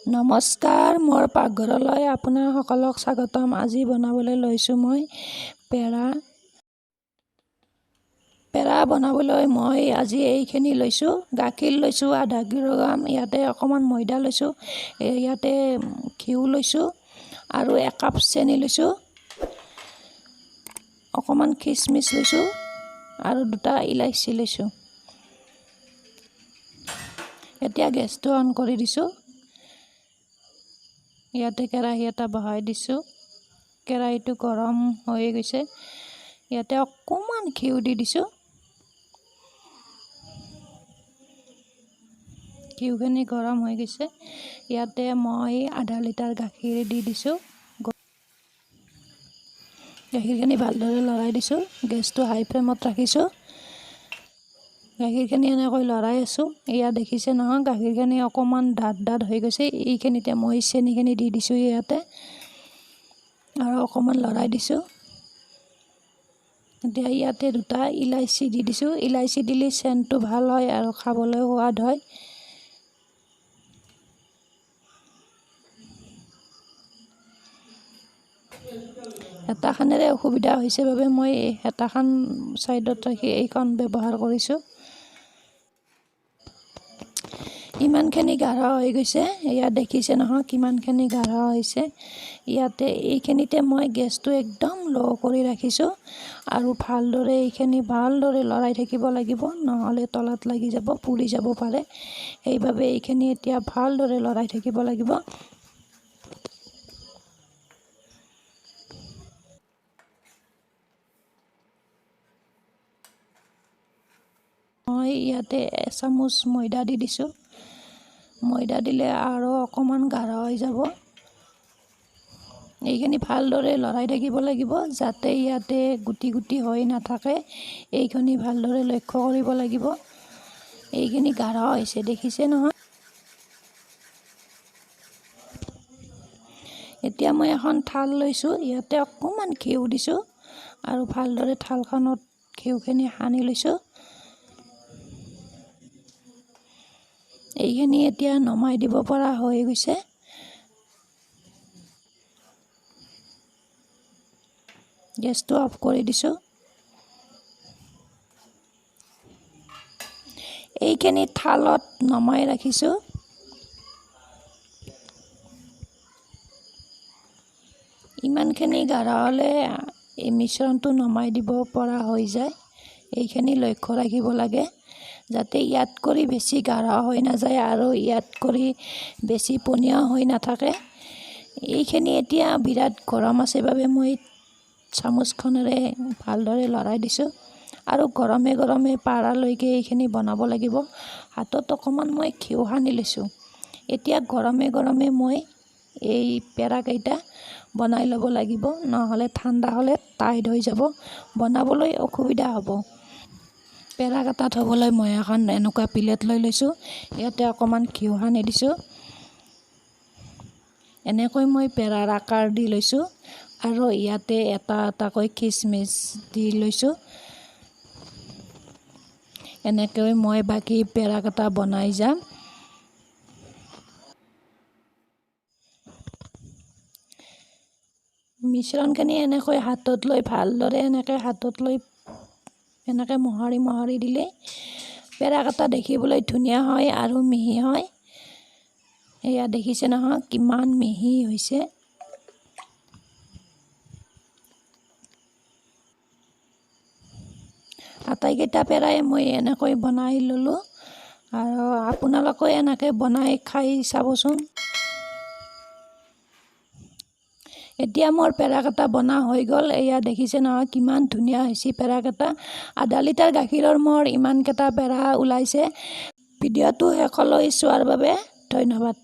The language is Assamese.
নমস্কাৰ, মোৰ পাকঘৰলৈ আপোনাসকলক স্বাগতম। আজি বনাবলৈ লৈছোঁ মই পেৰা। পেৰা বনাবলৈ মই আজি এইখিনি লৈছোঁ। গাখীৰ লৈছোঁ আধা কিলোগ্ৰাম, ইয়াতে অকণমান ময়দা লৈছোঁ, ইয়াতে ঘিউ লৈছোঁ আৰু একাপ চেনি লৈছোঁ, অকণমান খিচমিচ লৈছোঁ আৰু দুটা ইলাচি লৈছোঁ। এতিয়া গেছটো অন কৰি দিছোঁ। ইয়াতে কেৰাহী এটা বহাই দিছোঁ। কেৰাহীটো গৰম হৈ গৈছে। ইয়াতে অকণমান ঘিউ দি দিছোঁ। ঘিউখিনি গৰম হৈ গৈছে। ইয়াতে মই আধা লিটাৰ গাখীৰ দি দিছোঁ। গাখীৰখিনি ভালদৰে লৰাই দিছোঁ। গেছটো হাই ফ্লেমত ৰাখিছোঁ। গাখীৰখিনি এনেকৈ লৰাই আছোঁ। এয়া দেখিছে নহয়, গাখীৰখিনি অকণমান ডাঠ ডাঠ হৈ গৈছে। এইখিনিতে মই চেনিখিনি দি দিছোঁ ইয়াতে আৰু অকণমান লৰাই দিছোঁ। এতিয়া ইয়াতে দুটা ইলাচি দি দিছোঁ। ইলাচি দিলে চেণ্টটো ভাল হয় আৰু খাবলৈ সোৱাদ হয়। হেতাখনেৰে অসুবিধা হৈছে বাবে মই এই হেতাখন ছাইডত ৰাখি এইখন ব্যৱহাৰ কৰিছোঁ। ইমানখিনি গাঢ় হৈ গৈছে। এয়া দেখিছে নহয় কিমানখিনি গাঢ় হৈছে। ইয়াতে এইখিনিতে মই গেছটো একদম ল' কৰি ৰাখিছোঁ আৰু ভালদৰে এইখিনি ভালদৰে লৰাই থাকিব লাগিব, নহ'লে তলত লাগি যাব, পুৰি যাব পাৰে। সেইবাবে এইখিনি এতিয়া ভালদৰে লৰাই থাকিব লাগিব। মই ইয়াতে এচামুচ ময়দা দি দিছোঁ। ময়দা দিলে আৰু অকণমান গাঢ় হৈ যাব। এইখিনি ভালদৰে লৰাই থাকিব লাগিব যাতে ইয়াতে গুটি গুটি হৈ নাথাকে। এইখিনি ভালদৰে লক্ষ্য কৰিব লাগিব। এইখিনি গাঢ় হৈছে, দেখিছে নহয়। এতিয়া মই এখন থাল লৈছোঁ। ইয়াতে অকণমান ঘিউ দিছোঁ আৰু ভালদৰে থালখনত ঘিউখিনি সানি লৈছোঁ। এইখিনি এতিয়া নমাই দিব পৰা হৈ গৈছে। গেছটো অফ কৰি দিছোঁ। এইখিনি থালত নমাই ৰাখিছোঁ। ইমানখিনি গাঢ় হ'লে এই মিশ্ৰণটো নমাই দিব পৰা হৈ যায়। এইখিনি লক্ষ্য ৰাখিব লাগে যাতে ইয়াত কৰি বেছি গাঢ় হৈ নাযায় আৰু ইয়াত কৰি বেছি পনীয়া হৈ নাথাকে। এইখিনি এতিয়া বিৰাট গৰম আছে বাবে মই চামুচখনেৰে ভালদৰে লৰাই দিছোঁ আৰু গৰমে গৰমে পাৰালৈকে এইখিনি বনাব লাগিব। হাতত অকণমান মই ঘিউ সানি লৈছোঁ। এতিয়া গৰমে গৰমে মই এই পেৰাকেইটা বনাই ল'ব লাগিব, নহ'লে ঠাণ্ডা হ'লে টাইট হৈ যাব, বনাবলৈ অসুবিধা হ'ব। পেৰাকেইটা থ'বলৈ মই এখন এনেকুৱা প্লেট লৈ লৈছোঁ। ইয়াতে অকণমান ঘিউ সানি দিছোঁ। এনেকৈ মই পেৰাৰ আকাৰ দি লৈছোঁ আৰু ইয়াতে এটা এটাকৈ খিচমিচ দি লৈছোঁ। এনেকৈ মই বাকী পেৰাকেইটা বনাই যাম। মিশ্ৰণখিনি এনেকৈ হাতত লৈ ভালদৰে এনেকৈ হাতত লৈ এনেকৈ মোহাৰি মোহাৰি দিলে পেৰাকেইটা দেখিবলৈ ধুনীয়া হয় আৰু মিহি হয়। এয়া দেখিছে নহয় কিমান মিহি হৈছে। আটাইকেইটা পেৰাই মই এনেকৈ বনাই ল'লোঁ আৰু আপোনালোকেও এনেকৈ বনাই খাই চাবচোন। এতিয়া মোৰ পেৰাকেইটা বনা হৈ গ'ল। এয়া দেখিছে নহয় কিমান ধুনীয়া হৈছে পেৰাকেইটা। আধা লিটাৰ গাখীৰৰ মোৰ ইমানকেইটা পেৰা ওলাইছে। ভিডিঅ'টো শেষলৈ চোৱাৰ বাবে ধন্যবাদ।